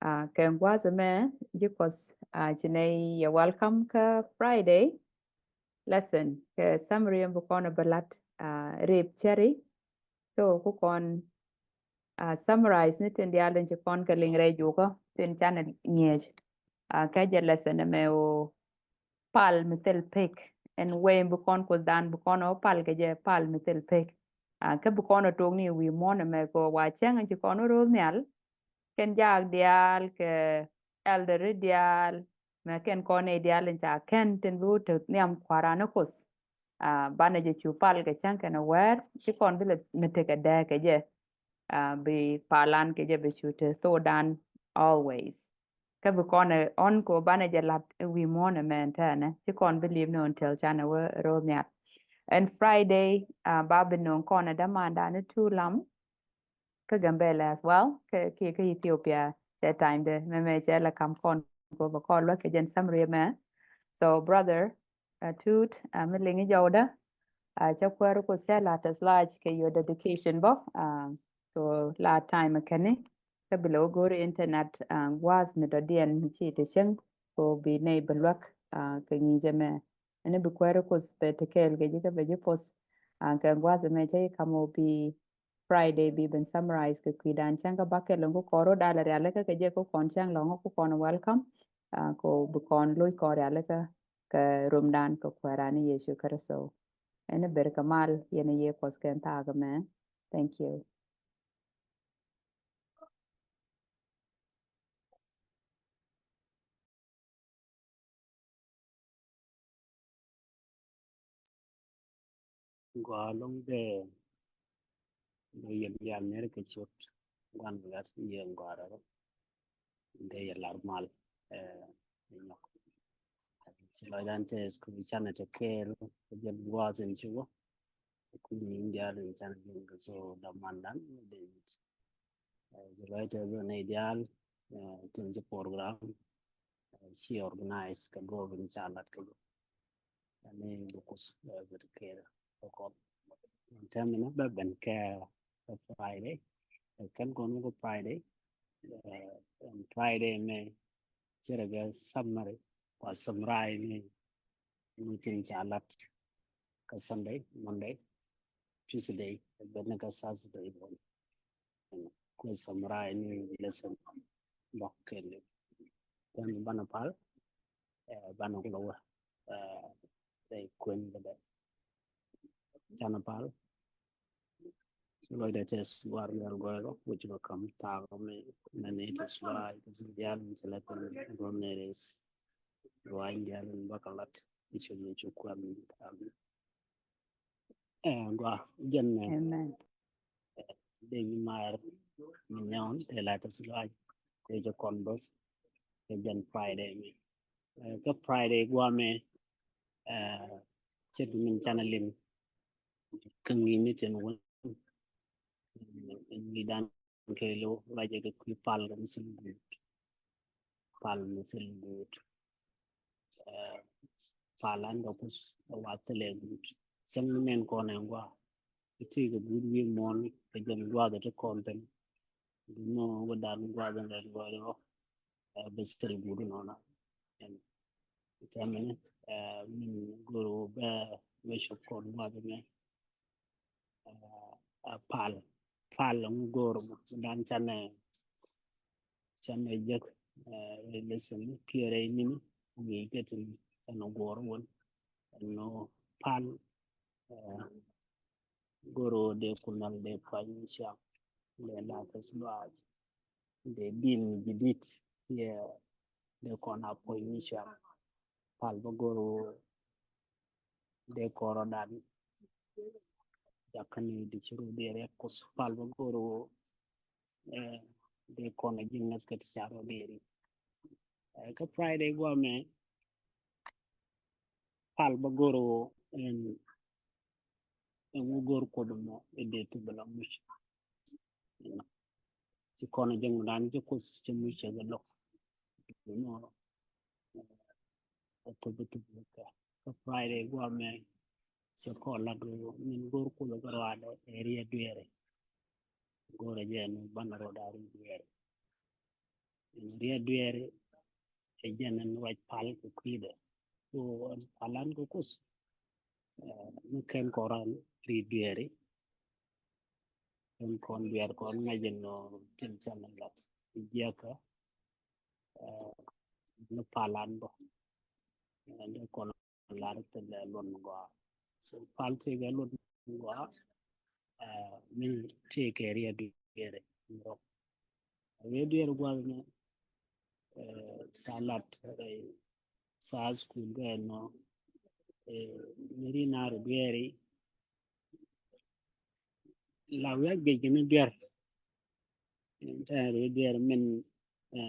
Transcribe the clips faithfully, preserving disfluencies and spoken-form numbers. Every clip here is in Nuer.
Kɛ gua̱a̱th ɛmɛ ji̱ Kuɔth, ci nɛy yɛ welcome kä Friday lesson kɛ summary ɛn bi kɔn ɛ bä lat rip cɛri. So ku kɔn summarize ni tin diaal in ci kɔn kɛ liŋ rɛy jukä tin canɛ ŋiɛc. Kɛ jɛ lesson ɛmɛ ɣöö pal mi thil pek. Ɛn wee bi kɔn Kuothdan bi kɔn ɔ pal kɛ jɛ pal mi thil pek. Kä bi kɔn ɔ tok ni wi̱i̱ muɔ̱n ɛmɛ kɛ ɣöö wa cäŋ in ci kɔn ɔ ro̱o̱ nhial kɛn jaak diaal kɛ elder diaal mɛ kɛn kɔn nɛy diaal in ca kɛn tin bi wä te nhiam kua̱ran ni Kuoth. Banɛ jɛ cu pal kɛ cäŋ kɛn ɛ wɛɛr ci kɔn bi lɛ mi tekɛ dee kɛ jɛ. Bi palan kɛ jɛ bi cu te thokdan always. Kä bi kɔn ɛ ɔn ko banɛ jɛ lat wi̱i̱ muɔ̱n ɛmɛ ɛn tɛnɛ ci kɔn bi li̱p ni until canɛ wä ro̱o̱ nhial. Ɛn Friday ba bi no̱o̱ŋ kɔn ɛ dämandan ni two lam kä Gambela as well kä kiɛ kä Ethiopia. Cɛ time de mɛmɛ cɛ la kam kɔn ko ba kɔn luäk kɛ jɛn summary mɛ. So brother Tut, mi liŋ i̱ jɔwdä, cä kuäär ku cä la tɛth lɔaac kɛ your dedication bä. So la time kɛn ni kä bi lɛ wä go̱o̱ri internet gua̱a̱th mi dɔ̱diɛn mi ci te cieŋ ko bi nɛy bä luäk kɛ ŋi̱i̱cɛ mɛ. Ɛn bi kuäär ku bɛ te kɛɛl kɛ ji̱ kä bɛ ji̱ post kɛ gua̱a̱th mɛ cä i̱ kam wä bi Friday bi ben summarize kɛ kui̱dan cäŋ kä bakɛl in ku kɔn rɔ dal rialikä kɛ jɛ ku kɔn cäŋ lɔŋä ku kɔn welcome. Ko bi kɔn loc kɔn rialikä kɛ romdan kɛ kuɛran ni Yecu Kritho. Ɛn ber kɛ mal yɛn yɛ Kuɔth kɛn thaak mɛ. Thank you. Gɔaa loŋ dee dee yɛn diaal ner kɛ ciöt guan gat yɛ gɔaa rɛl dee yɛ lar mal. Nyɔk ci lɔcdan tɛ skul canɛ tɛ kɛɛl kɛ jɛn guath in ci wä. Kuni in diaal in canɛ jɛn kɛ so damandan David. Ci lɔcdɛ zon nɛy diaal tin ci program ci organize kɛ duɔɔp in ca lat kɛ jɛ. Ani bi Kuoth bɛ kɛɛl kɛ kɔn. Tɛm ni bɛ ben kɛ Friday. Kɛn kɔn wä kɛ Friday. Friday mɛ ci rɛ kɛ summary kua summary ni ni tin ca lat kɛ Sunday, Monday, Tuesday, ben ni kɛ Saturday. Kuɛ summary ni lesson bä kɛɛl. Kɛn banɛ pal banɛ kulɛ wä rɛy kuɛn bä dɛ. Canɛ pal. Lɔcdɛ tɛth guar ni rɛl gɔɛl rɔ wi̱c bä kam thaak mi nɛ ni tɛth luac kɛ ci diaal mi ci lɛ kɛn rɔ ni rɛy luac diaal mi bä kɛ lat i̱ ci mi ci kuɛn thaak mi. Ɛ gua jɛn ɛ dee nyi maar mi nyɔn tɛ la tɛth luac kɛ jɛ kɔn bäth kɛ jɛn Friday mi. Kä Friday gua mɛ cɛ bi min canɛ lim kä ŋi̱i̱c ni tin wä ŋi̱i̱c dan kɛ lo la jɛ kɛ kui̱ pal kɛ mi thil guut. Pal mi thil guut. Pal an kɛ Kuoth ɛ wa thilɛ guut. Cäŋ ni nɛn kɔn ɛn gua. Ti kɛ guut wi̱i̱ muɔ̱ɔ̱n kɛ jɛn guath ti kɔn thin. Guut nɔ wä dan guath ɛn rɛl gɔɔy rɔ. Bɛ thil guut nɔna. Tɛmɛni min goro bɛ bɛ cop kɔn guath mɛ. A pal pal ŋu go̱o̱r mɔ dan canɛ canɛ jek. Listen kiɛ rɛy nini ŋi̱i̱c kɛ tin canɛ go̱o̱r wun. Ɛnɔ pal go̱o̱r wun dee kunal dee pua̱ny ni ciaŋ dee lath kɛ sluath dee din jidit yɛ dee kɔn a puɔ̱ny ni ciaŋ. Pal bä go̱r wä dee kɔrɔ dan jakä ni di ci ru dee rɛ Kuoth pal bä go̱r wä dee kɔn a jiŋ nɛth kɛ ti ca rɔ dee ri. Kä Friday gua mɛ pal bä go̱r wä ɛn ɛn wä go̱r Kuoth mɔ ɛ dee ti bɛ la muc. Ci kɔn a jɛŋ dan ci Kuoth ci muc cɛ gɛ lɔk. Nɔ a thop a thop kɛ kä Friday gua mɛ cɛ kɔn lat ru min go̱r Kuoth a gɛ ruadɛ ɛ riɛ dueeri. Go̱r a jɛ ni banɛ rɔ dari dueeri. riet dueeri ɛ jɛn ɛn ruac pal kɛ kui̱dɛ. Ku ɛn palan kɛ Kuoth, ɛ, mi kɛn kɔn ran riet dueeri. Kɛn kɔn dueer kɔn ŋa̱c ɛn nɔ tin cɛ mɛ lat jiɛkä, ɛ, ni palan bä. Ɛ, ni kɔn lar thilɛ luɔt mi gɔaa. So pal tëëkɛ luɔt mi gɔaa, ɛ, mi tëëkɛ riet dueeri. Riet dueeri gua̱th ni, ɛ, ca lat, ɛ, ca school gɛ nɔ, ɛ, mi ri na ri dueeri. La wi̱i̱ a guic kɛ ni duer. Tɛn ri duer min, ɛ,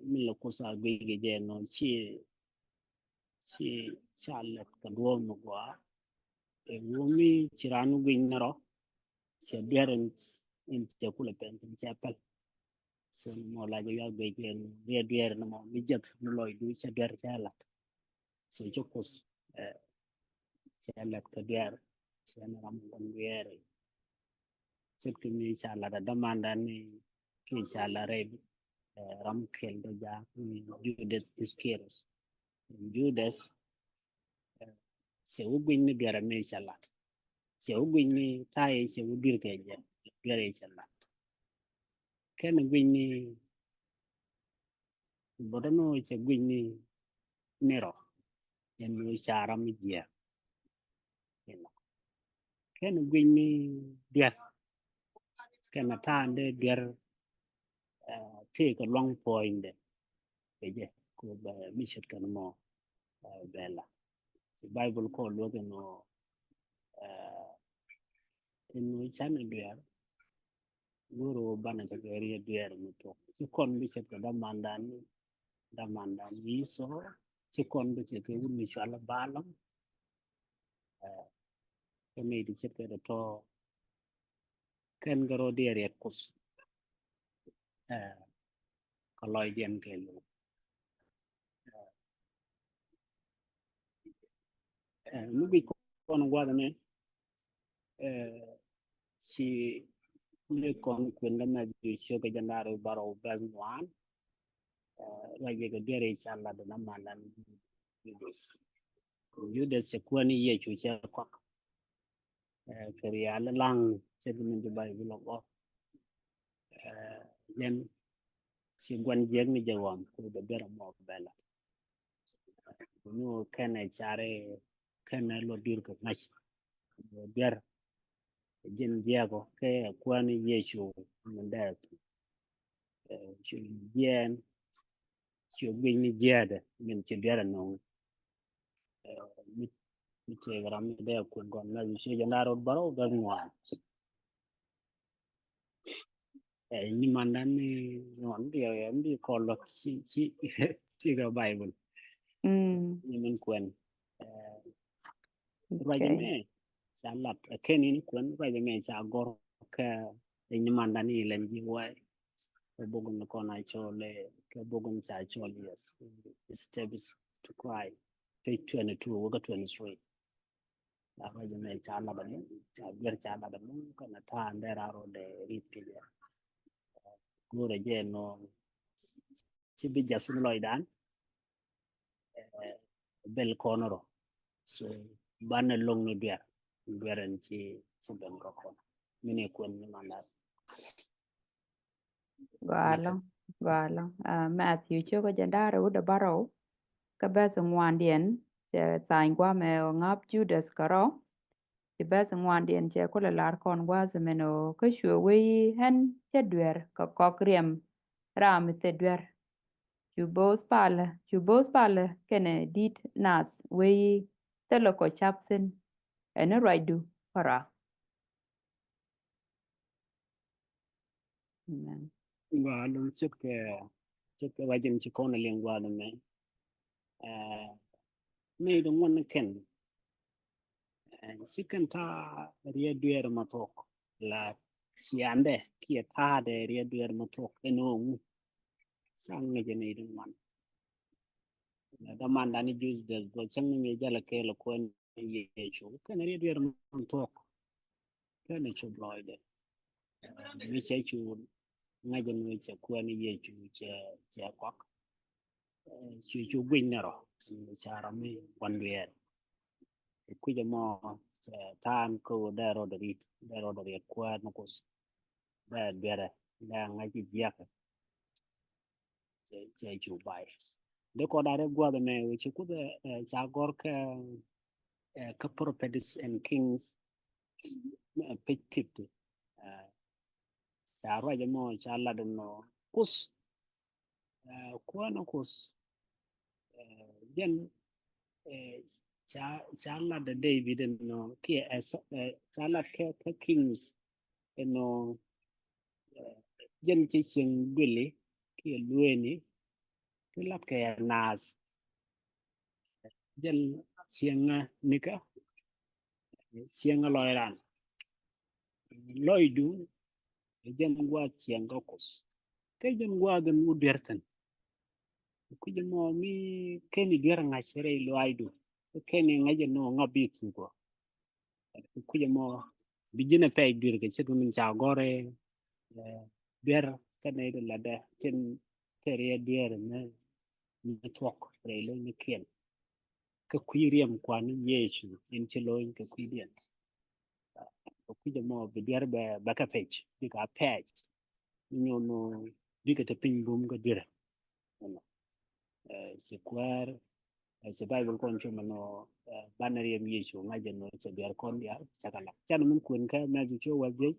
min la Kuoth a guic kɛ jɛ nɔ ci, ci ca lɛt kɛ duɔ̱ɔ̱p mi gɔaa. Ɛ, wumi ci ran guic ni rɔ, cɛ duer in, in cɛ kulɛ pɛn, in cɛ pɛl. So ni mɔ la jɛ wi̱i̱ a guic kɛ ni riet duer ni mɔ mi jeth ni lɔcdu cɛ duer cɛ lat. So ci Kuoth, ɛ, cɛ lat kɛ duer, cɛ ni ram kɔn duer. Ce̱tkɛ mi ca lat a dämandan ni ki ca lat rɛy, ɛ, ram kɛl dee jaak ni Judas Iscariot. Judas, ɛ, cɛ wä guic ni duer mi ca lat. Cɛ wä guic ni ta̱a̱ cɛ wä duer kɛ jɛ, duer cɛ lat. Kɛn guic ni bɔtɔ ni cɛ guic ni nirɔ, ɛn ni ca ram mi jiɛk. Inɔ. Kɛn guic ni duer. Kɛn a ta̱a̱ dee duer, ɛ, tëëkɛ luaŋ puɔ̱nydɛ. Kɛ jɛ, ku bɛ mi ce̱tkɛ ni mɔ, ɛ, bɛ la. Ci Baibol kɔ luɔk inɔ, ɛ, inɔ can duer. Go̱o̱r ɣöö banɛ tekɛ riet dueer mi thuɔ̱k. Ci kɔn bi ce̱tkɛ dämandan, dämandan Yitho. Ci kɔn bi ce̱tkɛ wut mi cɔal Balaam. Ɛ, kɛ nɛy ti ce̱tkɛ tɔ̱tɔ̱. Kɛn kɛ rɔ diɛɛr riɛt Kuoth. Ɛ, kɛ lɔcdiɛn kɛɛliw. Ɛ, mi guic kɔn gua̱th ɛmɛ, ɛ, ci mi kɔn kuɛn kä Matthew ciök kɛ jiɛn da̱ŋ rɛw bärɔw bɛ̈th ŋuan. Ɛ, ruac jɛ kɛ duer i̱ ca lat dämandan Judas. Judas cɛ kuäär ni Yecu cɛ kɔak. Ɛ, kɛ rial laŋ cɛ bi min ti Baibol ɔ gɔk. Ɛ, jɛn ci gua̱n jiäk ni jɛ ɣɔm kɛ bɛ duer mɔ bɛ lat. Ni kɛnɛ cari kɛnɛ lɔ dir kɛ ŋa̱c. Duer jiɛn jiɛk ɔ kɛ kuäär ni Yecu min dee. Ɛ, cu jiɛn cu guic ni jiɛɛdɛ min ci duer anɔŋ. Ɛ, mi, mi tëëk ram mi dee kuɛn kɔn na ci jɛ na rot bärɔw bɛ ŋuan. Ɛ, nyimandan ni ŋuan bi ɛ, bi kɔn lɔ ci, ci, ci kɛ Baibol. Mm. Ni min kuɛn. Ɛ, ruac ɛmɛ ca lat, ɛ, kɛn in kuɛn ruac ɛmɛ ca gɔr kɛ, ɛ, nyimandan ni lɛn ji̱ wai. Kɛ bok in kɔn a cɔl, ɛ, kɛ bok in ca cɔl, yes. Steps to Christ. Page twenty-two, wä kä twenty-three. La ruac ɛmɛ ca lat ɛmɛ, ca duer ca lat ɛmɛ, kɛnɛ ta̱a̱ in dee ran rɔ dee rit kɛ jɛ. Go̱o̱rɛ jɛ nɔ, ci bi jath ni lɔcdan, ɛ, bel kɔn rɔ. So, banɛ loŋ ni duer, duer ɛn ci, ci ben kɛ kɔn. Min ɛ kuɛn ni mandan. Gɔaa ɛlɔ̱ŋ, gɔaa ɛlɔ̱ŋ. Ɛ, Matthew ciök kɛ jiɛn da̱ŋ rɛw wi̱cdɛ bärɔw, kä bɛ̈th ŋuandiɛn, cɛ tha̱a̱ny gua̱a̱th ɛmɛ ɣöö ŋa̱p Judas kärɔ̱. Ci bɛ̈th ŋuandiɛn cɛ kulɛ lar kɔn gua̱a̱th ɛmɛ ni ɣöö kä cuɛ wee i̱ ɣän cä duer kɛ kɔk riɛm ram mi thil duer. Cu bo̱o̱th palä, cu bo̱o̱th palä kɛnɛ di̱t nath wee i̱ thilɛ kɔ ca̱p thi̱n, ɛn ni ruacdu kärɔ̱. Amen. Gɔaa ɛlɔ̱ŋ, ce̱tkɛ, ce̱tkɛ ruac in ci kɔn a liŋ gua̱a̱th ɛmɛ. Ɛ, nɛy ti ŋuan kɛn. Ɛ, ci kɛn ta̱a̱ riet duer mɔ thuɔ̱k. La ciandɛ kiɛ ta̱a̱dɛ riet duer mɔ thuɔ̱k ɛn ɣöö ŋu. Ca ŋäc ɛ nɛy ti ŋuan. Ɛ, dämandan ni Judas bä cäŋ ni mi jälɛ kɛɛl ɛ kuɛn Yecu. Kɛn riet duer mɔ thuɔ̱k. Kɛn cop lɔcdɛ. Mi cɛ cu, ŋa̱c ɛn ɣöö cɛ Kuäär ni Yecu cɛ, cɛ kɔak. Cu, cu guic ni rɔ, ca rɔ mi gua̱n dueer. Kui̱c ɛmɔ cɛ ta̱a̱n kä ɣöö dee rɔɔdɛ ri̱t, dee rɔɔdɛ riɛt Kuäär ni Kuoth. Dee duerɛ, dee ŋa̱c jiäkä. Cɛ, cɛ cu bay. Dee kɔn da̱rɛ gua̱th ɛmɛ, wec ci Kuoth, ɛ, ca gɔ̱r kä, ɛ, kä Prophets and Kings, ɛ, page fifty. Ɛ, ca ruac ɛmɔ ca lat ɛnɔ Kuoth, ɛ, Kuäär ni Kuoth, ɛ, jɛn, ɛ, ca, ca lat ɛ David ɛnɔ kiɛ, ɛ, ca lat kɛ, kɛ Kings ɛnɔ, ɛ, jɛn ci cieŋ duëli kiɛ lueeni ti lat kɛ naath. Jɛn cieŋä nikä, cieŋä lɔcdan. Lɔcdu ɛ jɛn gua̱a̱th cieŋ kä Kuoth. Kä jɛn gua̱a̱th ɛn wä duer thi̱n. Kui̱c ɛmɔ mi kɛn i̱ duer ŋa̱c rɛy lɔcdu. Kɛn i̱ ŋa̱c ɛn ɣöö ŋa bi thuk ɔ. Kui̱c ɛmɔ bi ji̱n ɛ pɛc duer kɛ ce̱tkɛ min ca gɔ̱r ɛ, ɛ, duer kä nɛy ti latdɛ tin te riɛ duer mi, mi thuɔ̱k rɛy lo̱cnikiɛn. Kä kui̱ riɛm Kua̱r ni Yecu in ci lo̱ny kɛ kui̱diɛn. Ɛ, kui̱c ɛmɔ bi duer bɛ, bɛ kɛ pɛc, bikɛ pɛc. Nyuɔn bikɛ te piny bum kä duer. Ɛnɔ. Ɛ, ci Kuäär, ɛ, ci Baibol kɔn cu mɛn ɔ, ɛ, banɛ riɛm Yecu ŋa̱c ɛn ɔ cɛ duer kɔn diaal cɛ kɛ lak. Canɛ min kuɛn kä Mɛthiw ci wä dhiec,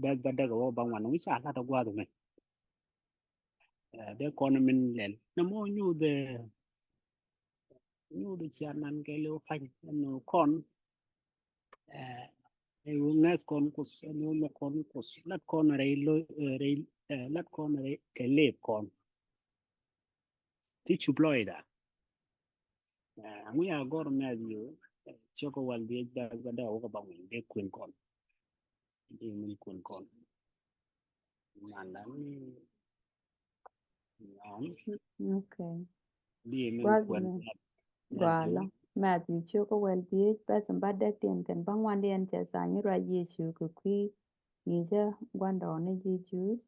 bɛth bädäk ɛ wä bäŋuan wi̱c ca lat ɛ gua̱a̱th ɛmɛ. Ɛ, dee kɔn min lɛl. Nɛ mɔ nyuuth, ɛ, nyuuth cia nan kɛ liw pa̱ny ɛn ɔ kɔn, ɛ, ɛ, ŋäth kɔn Kuoth, ɛn ɔ mɛ kɔn Kuoth. Lat kɔn rɛy lo̱c, ɛ, rɛy, ɛ, lat kɔn rɛy kɛ lëëp kɔn. Ti cup lɔcda. Ɛ, ŋu ya gɔr Mɛthiw, ɛ, cio̱k kä wäl dhiec bɛth bädäk ɛ wä kä bäŋuan dee kuɛn kɔn. Dee min kuɛn kɔn. Manda ni, naam. Okay. Dee min kuɛn kɔn. Gua̱a̱lä. Mɛthiw cio̱k kä wäl dhiec bɛth bädäk tiɛn kɛn bäŋuan diɛn cɛ tha̱a̱ŋ i̱ ruac Yecu kɛ kui̱ ŋi̱i̱cä gua̱ndɔɔŋni ji̱ Juudh.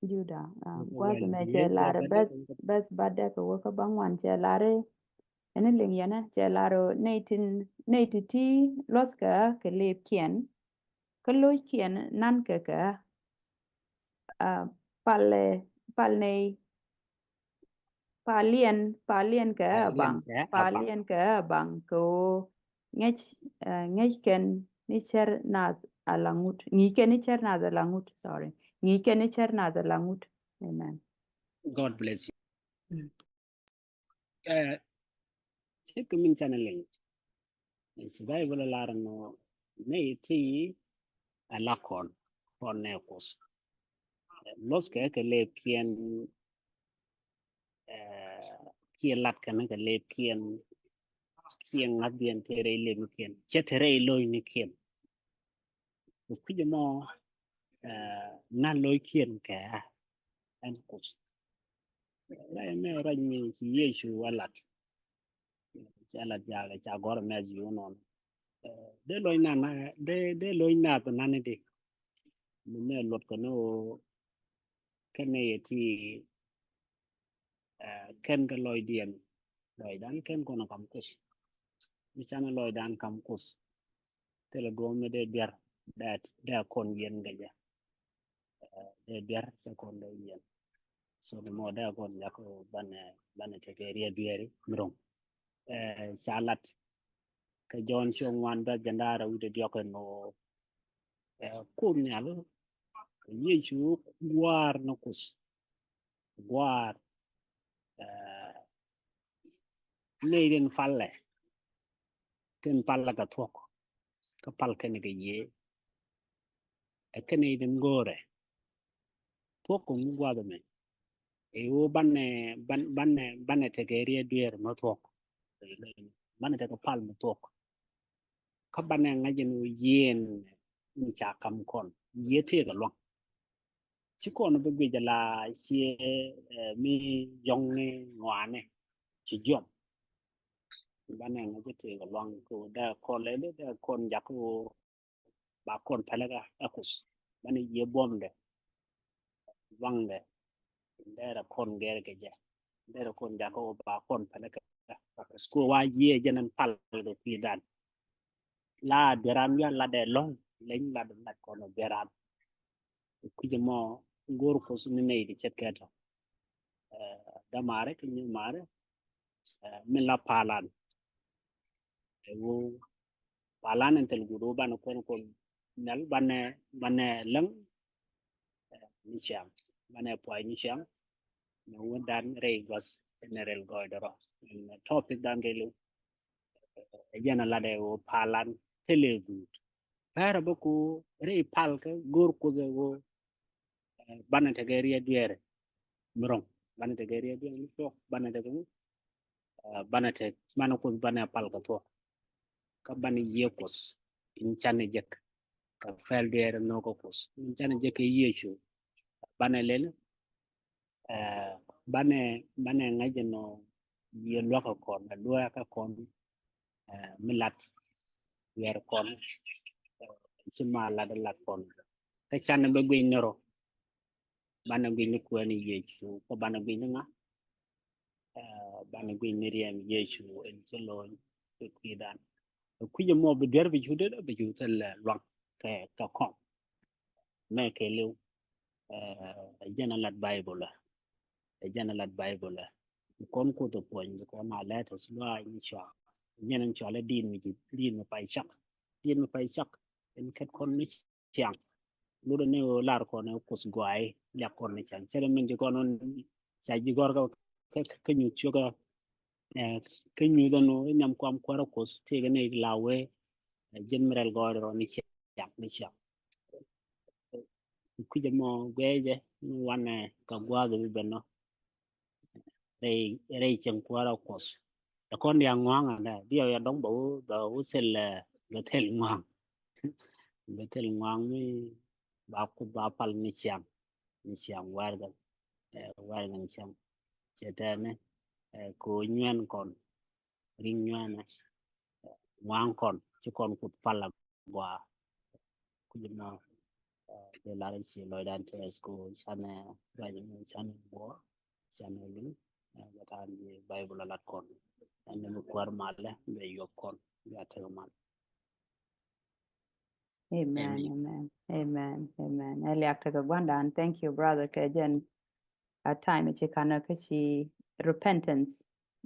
Juda, ah, gua̱th mɛ cɛ lar bɛth, bɛth bädäk kɛ wä kä bäŋuan cɛ lar i̱, ɛn i̱ liŋ yɛn ɛ, cɛ lar i̱ nɛy tin, nɛy ti ti luɔthkɛ kɛ lëëpkiɛn, kä lo̱ckiɛn nankɛ kɛ, ah, pal, pal nɛy, paliɛn, paliɛn kɛ ɛ baŋ, paliɛn kɛ ɛ baŋ kɛ ɣöö ŋäc, ɛ, ŋäc kɛn ni cär nath ala ŋut, ŋi̱i̱c kɛn ni cär nath ala ŋut, sorry, ŋi̱i̱c kɛn ni cär nath ala ŋut. Amen. God bless you. Mm. Ɛ, ce̱tkɛ min canɛ liŋ. Ci Baibol ɛ lar ɛn ɔ nɛy ti ɛ la kɔn, kɔn nɛ Kuoth. Luɔthkɛ kɛ lëëpkiɛn, ɛ, kiɛ latkɛ ni kɛ lëëpkiɛn, kiɛ ŋa̱thdiɛn te rɛy lëëpkiɛn, cɛ te rɛy lo̱cnikiɛn. Kɛ kui̱c ɛmɔ, ɛ, na lo̱ckiɛn kɛ ɣä ɛn Kuoth. Ruac ɛmɛ ruac mi ci Yecu a lat. Ca lat jakä ca gɔ̱r Mɛthiw nɔn. Ɛ, dee lo̱c na, na, dee, dee lo̱c nath nani di. Mi mɛ luɔt kɛ ni ɣöö kɛn nɛy ti, ɛ, kɛn kɛ lɔcdiɛn. Lɔcdan kɛn kɔn kam Kuoth. Mi canɛ lɔcdan kam Kuoth. Thilɛ duɔ̱ɔ̱p mi dee duer, dee, dee kɔn yiɛn kɛ jɛ. Ɛ, dee duer cɛ kɔn dee yiɛn. So ni mɔ dee kɔn jak banɛ, banɛ tekɛ riɛt dueeri mi ro̱ŋ. Ɛ, ca lat kɛ Jɔ̱ɔ̱n ciök ŋuan bɛth jiɛn da̱ŋ rɛw wi̱cdɛ diɔ̱k ɛn ɣöö, ɛ, Kuoth Nhial, Yecu gua̱a̱r ni Kuoth. Gua̱a̱r, ɛ, nɛy tin palɛ, tin palɛ kɛ thuɔ̱k, kä pal kɛn kɛ Yiëë. Ɛ kɛn nɛy tin go̱o̱rɛ thuɔ̱k kɛ ŋu gua̱a̱th ɛmɛ. Ɛ ɣöö banɛ, ban-, banɛ, banɛ tekɛ riɛt dueer mɛ thuɔ̱k. Banɛ tekɛ pal mɛ thuɔ̱k. Kä banɛ ŋa̱c ɛn ɣöö yiëë in ca ka̱m kɔn, yiëë tëëkɛ lua̱ŋ. Ci kɔn bi guic ala ciɛ, ɛ, mi yɔ̱ŋni ŋɔaani ci jiɔam. Banɛ ŋa̱c tëëkɛ lua̱ŋ kɛ ɣöö dee kɔn lɛli dee kɔn jak ɣöö ba kɔn pɛlɛ kä ɛ Kuoth. Banɛ yiëë buɔ̱mdɛ, luaŋdɛ, in dɛrɛ kɔn gɛr kɛ jɛ, in dɛrɛ kɔn jakä wä ba kɔn pɛlɛ kä ɛ Kuoth. Kɛ ɣöö wa yiëë jɛn ɛn pal kɛ kui̱dan. La dueran wian latdɛ lɔ̱ŋ, leny latdɛ lat kɔn ɔ dueran. Kui̱c ɛmɔ go̱o̱r Kuoth ni nɛy ti ce̱tkɛ tɔ. Ɛ, dämaarɛ kɛ nyumaarɛ, ɛ, min la palan. Ɛ ɣöö palan in thil guut ɣöö banɛ kuɛn Kuoth nhial, banɛ, banɛ läŋ, ɛ, ni ciaŋ, banɛ pua̱a̱c ni ciaŋ. Ni wä dan rɛy gua̱th in rɛl gɔɔydɛ rɔ. Ɛn topic dan kɛ liw, ɛ, jɛn a latdɛ ɣöö palan thilɛ guut. Pɛrɛ bä ku rɛy pal kä go̱o̱r Kuoth ɛ ɣöö, ɛ, banɛ tekɛ riɛt dueerɛ mi ro̱ŋ. Banɛ tekɛ riɛt dueerɛ mi ro̱ŋ. Banɛ tekɛ, ɛ, banɛ tek, banɛ Kuoth banɛ pal kɛ thuɔ̱k. Kä banɛ yiëë Kuoth in canɛ jek kɛ pɛl dueerɛ nhɔk kä Kuoth in canɛ jek kɛ Yecu. Banɛ lɛl, ɛ, banɛ, banɛ ŋa̱c ɛnɔ yiëë luäk kɛ kɔn, ɛ, luäk kɛ kɔn, ɛ, mi lat wiɛr kɔn, ɛ, ci ma lat lat kɔn. Kä canɛ bä guic ni rɔ, banɛ guic ni Kuäär ni Yecu, kä banɛ guic ni ŋa? Ɛ, banɛ guic ni riɛm Yecu in ci lo̱ny kɛ kui̱dan. Ɛ kui̱c ɛmɔ bi duer bi cu dee, bi cu thil, ɛ, luaŋ kɛ, kɛ kɔn. Mɛ kɛ liw, ɛ, jɛn a lat Baibol ɛ. Ɛ jɛn a lat Baibol ɛ. Kɔn Kuoth ɛ puɔ̱ny, kɔn a lɛt ɛ luac ni cua. Jɛn in cua lɛ din mi ji̱, din mi pay cak. Din mi pay cak. In kɛt kɔn ni ciaŋ. Lurɛ ni ɣöö lar kɔn ɛ Kuoth gɔaayi, liak kɔn ni ciaŋ. Cɛ dee min ji̱ kɔn ca ji̱ gɔr kä, kä, kä nyuth ciök ɛ, ɛ, kä nyuth ɛn ɣöö nhiam kuam kuäärä Kuoth, tëëkɛ ni la wee, ɛ, ji̱n mi rɛl gɔɔydɛ rɔ ni ciaŋ, ni ciaŋ. Kui̱c ɛmɔ guɛcɛ ni wanɛ kɛ gua̱a̱th bi ben nɔ. Rɛy, rɛy cieŋ kuäärä Kuɔth. Ɛ kɔn diaal ŋua̱a̱ŋ andɛ, diɛw ya dɔ̱ŋ bɛ wä, bɛ wä thil, ɛ, bɛ thil ŋua̱a̱ŋ. Bɛ thil ŋua̱a̱ŋ mi ba Kuoth ba pal ni ciaŋ, ni ciaŋ wɛrgɛ, ɛ, wɛrgɛ ni ciaŋ. Cɛ tɛni, ɛ, kɛ ɣöö nyuɛn kɔn, ri̱ŋ nyuɛnɛ, ŋua̱a̱ŋ kɔn, ci kɔn Kuoth pal a gɔaa. Kui̱c ɛmɔ, ɛ, dee lar i̱ ci lɔcdan tɛth ku canɛ ruac, canɛ buɔ̱ɔ̱r, canɛ liŋ, ɛ, bɛ ta̱a̱n bi Baibol a lat kɔn. Ɛn ni mi kuäär malɛ bɛ yuɔp kɔn, bia tek mal. Amen, amen, amen, amen. Ɛ liak tekɛ gua̱ndan. Thank you, brother. Kɛ jɛn a time ci kanɛ kä ci repentance.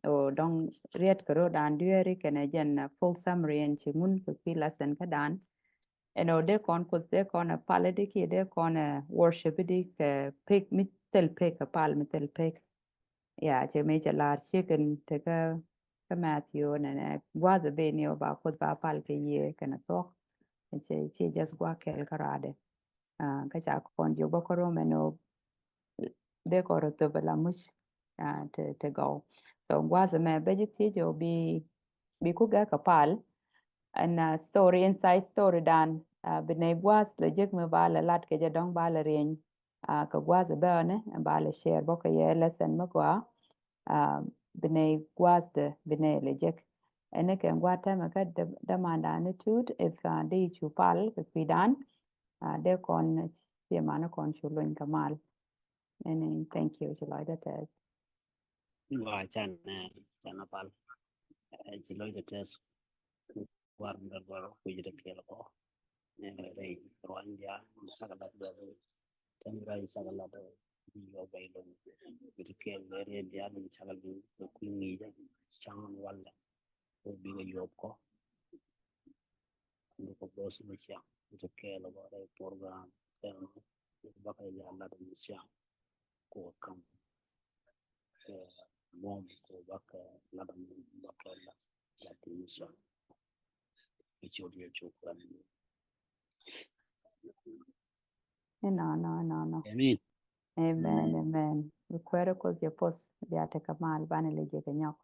O dɔŋ riet kɛ ro̱dan dueeri kɛnɛ jɛn, uh, full summary ɛn ci ŋun kɛ kui̱ lesson kädan. Ɛn o dee kɔn Kuoth dee kɔn ɛ pal di kiɛ dee kɔn ɛ worship di kɛ pek mi thil pek, kɛ pal mi thil pek. Ya, cɛ mi cɛ lar ciek in tekä kä Matthew nɛnɛ gua̱th ben ni o ba Kuoth ba pal kɛ yiëë kɛnɛ thuɔk. Cɛ, cɛ just gua̱th kɛl kä raadɛ. Ah, kä ca kɔn jiök bä kä Rom ɛn ɣöö dee kɔn rɔ thöp ala muc, ah, te, te gɔw. So gua̱th ɛmɛ bä ji̱ thiec ɔ bi, bi ku gɛk kɛ pal. Ɛn, ah, story, inside story dan, ah, bi nɛy gua̱th lɛ jek mi ba lɛ lat kɛ jɛ dɔ̱ŋ ba lɛ rieny. Ah, kɛ gua̱th bä ɔnɛ ba lɛ share bä kɛ yɛ lesson mi gɔaa. Ah, bi nɛy gua̱th bi nɛy lɛ jek. Ɛn ni kɛ gua̱th tɛmɛ kä dämandan ni tut if, ah, dee cu pal kɛ kui̱dan. Ah, dee kɔn ciɛ man kɔn cu lony kɛ mal. Ɛn ni, thank you, ci lɔcdä tɛth. Wa can, eh, can a pal. Eh, ci lɔcdä tɛth. War mi dal gɔr kui̱ dee kɛɛl kɔ. Eh, rɛy ruany diaal mi cak lat bɛ. Tɛm rɛy cak lat bɛ. Yɔ bɛ lɔ. Bi dee kɛɛl bɛ rɛy diaal mi cak lat bɛ kui̱ ŋi̱i̱cä. Caŋ walɛ. Ko bikɛ yɔp kɔ. Bikɛ bɔs mi ciaŋ. Bi dee kɛɛl kɔ rɛy program. Tɛm bikɛ ya lat mi ciaŋ. Ko kam. Ɛ, mom ko bakɛ lat mom bakɛ lat lat ni sɔ. Icio dio cuk kan. Inɔ, nɔ, nɔ, nɔ. Amen. Amen, amen. Bi kuɛrɛ Kuoth jɛ poth bia tekɛ mal banɛ lɛ jɛ kɛ nyɔk.